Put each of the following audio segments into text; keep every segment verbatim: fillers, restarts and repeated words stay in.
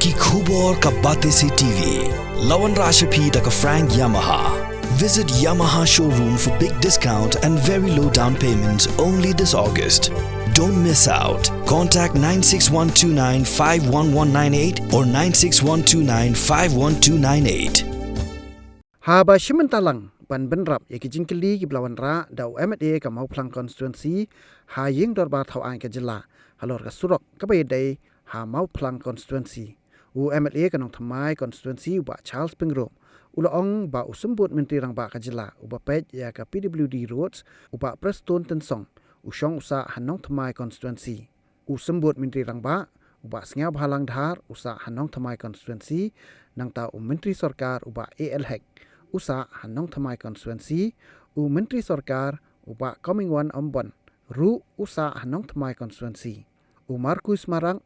Ki khubor ka Batesi T V. La wanrah sha phi da ka Frank Yamaha. Visit Yamaha showroom for big discount and very low down payment only this August. Don't miss out. Contact nine six one two nine five one one nine eight or nine six one two nine five one two nine eight. Haba shim bynta lang ban bynrap ïa ki jingkylli kiba la wanrah da u M L A ka Mawphlang constituency ha ïing dorbar thaw aiñ ka jylla halor ka surok kaba ïadei ha Mawphlang constituency. U M L A ka Nongthymmai constituency u Bah Charles Pyngrope u la ong ba u Symbud Myntri Rangbah ka jylla uba peit ïa ka P W D roads u Bah Prestone Tynsong u shong u sah ha Nongthymmai constituency. U Symbud Myntri Rangbah u Bah Sniawbhalang Dhar u sah ha Nongthymmai constituency, nangta u Myntri Sorkar u Bah A L Hek u sah ha Nongthymmai constituency, u Myntri Sorkar u Bah Comingone Ymbon ruh u sah ha Nongthymmai constituency. U Marcuise Marak,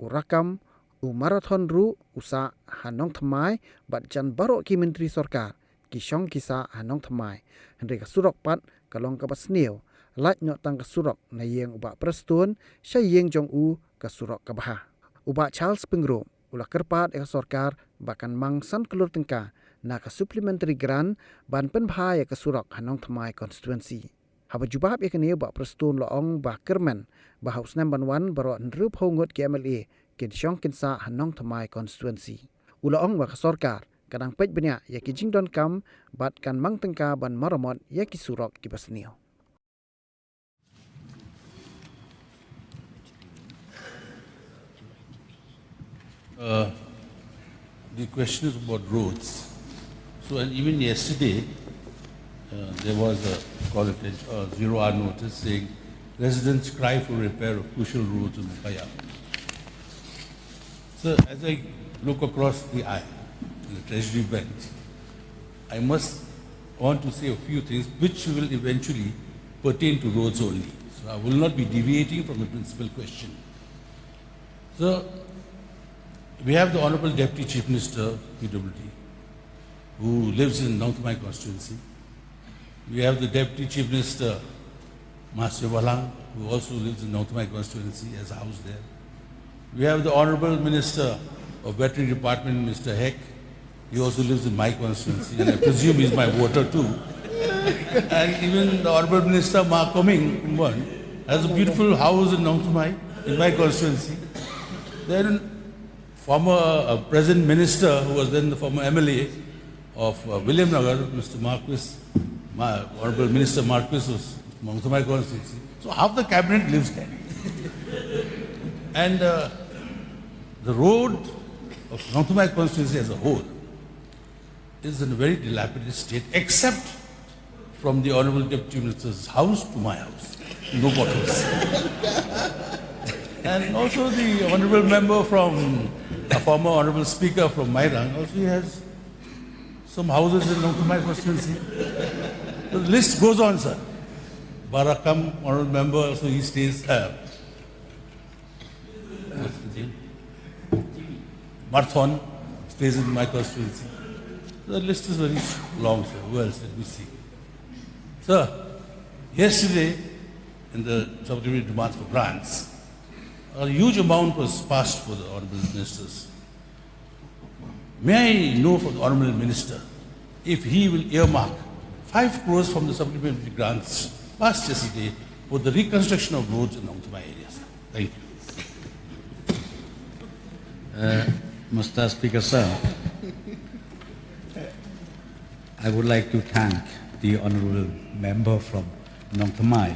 u Rakkam, u Marathon ruh u sah ha Nongthymmai bad jan baroh ki Myntri Sorkar ki shong ki sah ha Nongthymmai. Hynrei ka surok pat ka long kaba sniew, lait noh tang ka surok na ïing u Bah Prestone sha ïing jong u ka surok kaba ha. U Bah Charles Pyngrope u la kyrpad ïa ka sorkar ba kan mang san klur tyngka na ka supplementary grant ban pynbha ïa ka surok ha Nongthymmai constituency. Haba jubab ïa kane u Bah Prestone u la ong ba kyrmen ba ha u snem ban wan baroh hynriewphew ngut ki M L A kin shong kin sah ha Nongthymmai constituency. U la ong ba ka sorkar ka dang peit bniah ïa ki jingdonkam bad kan mang tyngka ban maramot ïa ki surok kiba sniew. Uh, the question is about roads. So, and even yesterday, uh, there was a, call it a, a zero hour notice saying residents cry for repair of crucial roads in Mukaya. So, as I look across the aisle in the Treasury bench, I must want to say a few things which will eventually pertain to roads only. So, I will not be deviating from the principal question. So, we have the Honorable Deputy Chief Minister, P W D, who lives in Nongthymmai constituency. We have the Deputy Chief Minister, Ma Sniawbhalang, who also lives in Nongthymmai constituency, has a house there. We have the Honorable Minister of Veterinary Department, Mister Hek, he also lives in my constituency, and I presume he's my voter too. And even the Honorable Minister Ma Coming Ymbon has a beautiful house in Nongthymmai, in my constituency. Then former, uh, present minister, who was then the former M L A of, uh, Williamnagar, Mister Marcuise, Ma-, Honorable Minister Marcuise was Nongthymmai constituency. So half the cabinet lives there. And, uh, the road of Nongthymmai constituency as a whole is in a very dilapidated state, except from the Honorable Deputy Minister's house to my house. No potholes. And also the Honorable Member from, a former Honorable Speaker from Mairang, also he has some houses in Nongthymmai constituency. The list goes on, sir. Bah Rakkam, Honorable Member, also he stays, uh, what's his name? Marathon stays in my constituency. The list is very long, sir. Who else? Let me see. Sir, yesterday, in the supplementary demands for grants, a huge amount was passed for the Honorable Ministers. May I know from the Honorable Minister if he will earmark five crores from the supplementary grants passed yesterday for the reconstruction of roads in Nongthymmai area, sir? Thank you. Uh, Mister Speaker, sir, I would like to thank the Honorable Member from Nongthymmai,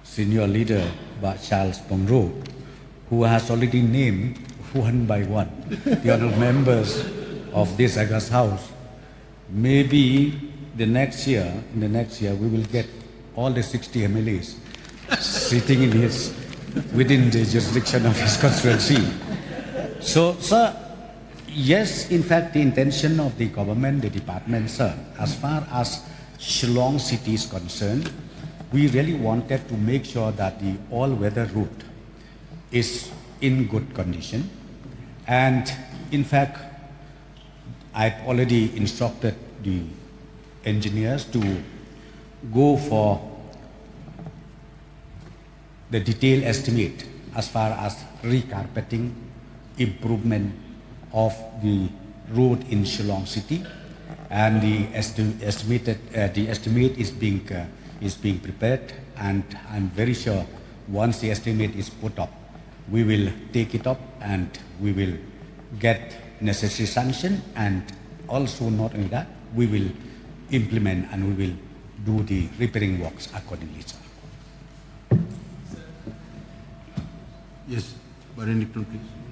Senior Leader Bah Charles Pyngrope, who has already named one by one the Honorable Members of this August House. Maybe the next year, in the next year, we will get all the sixty M L As sitting in his, within the jurisdiction of his constituency. So, sir, yes, in fact, the intention of the government, the department, sir, as far as Shillong city is concerned, we really wanted to make sure that the all-weather route is in good condition. And in fact, I've already instructed the engineers to go for the detailed estimate as far as recarpeting, improvement of the road in Shillong City, and the esti- estimated uh, the estimate is being uh, is being prepared, and I'm very sure once the estimate is put up, we will take it up and we will get necessary sanction, and also not only that, we will implement and we will do the repairing works accordingly, sir. Yes, Baron Nicole, please.